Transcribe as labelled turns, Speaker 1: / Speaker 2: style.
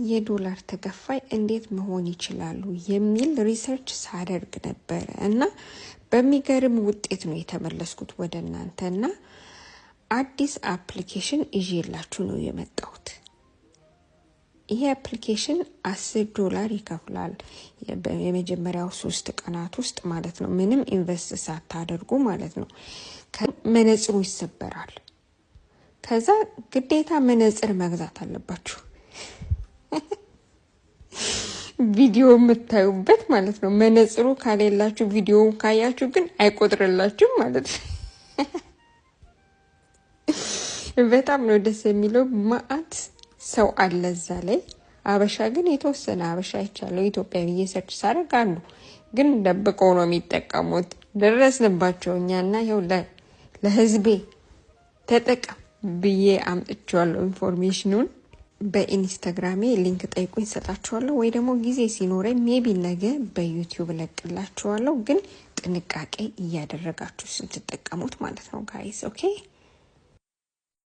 Speaker 1: የዶላር ተከፋይ እንዴት መሆን ይችላሉ የሚል research ሳደርግ ነበረ እና በሚገርም ውጤት ነው የተመለስኩት ወደ እናንተ እና አዲስ application ይዤላችሁ ነው የመጣሁት። ይሄ application 10 ዶላር ይከፍላል። የመጀመሪያው 3 ቀናት ውስጥ ማለት ነው። ምንም invest ሳታደርጉ ማለት ነው። መነጽሩ ይሰበራል። ከዛ ግዴታ መነጽር መግዛት አለባችሁ። ቪዲዮ የምታዩበት ማለት ነው። መነጽሩ ከሌላችሁ ቪዲዮውን ካያችሁ ግን አይቆጥርላችሁም ማለት ነው። በጣም ነው ደስ የሚለው። መአት ሰው አለ እዛ ላይ። አበሻ ግን የተወሰነ አበሻ አይቻለሁ። ኢትዮጵያ ብዬ search ሳደርግ አሉ፣ ግን ደብቀው ነው የሚጠቀሙት። ደረስንባቸው እኛና ይኸው ለህዝቤ ተጠቀም ብዬ አምጥቼዋለሁ information ኑን። በኢንስታግራሜ link ጠይቁኝ ሰጣችኋለሁ፣ ወይ ደግሞ ጊዜ ሲኖረኝ maybe ነገ በዩቲዩብ እለቅላችኋለሁ። ግን ጥንቃቄ እያደረጋችሁ ስትጠቀሙት ማለት ነው guys, okay።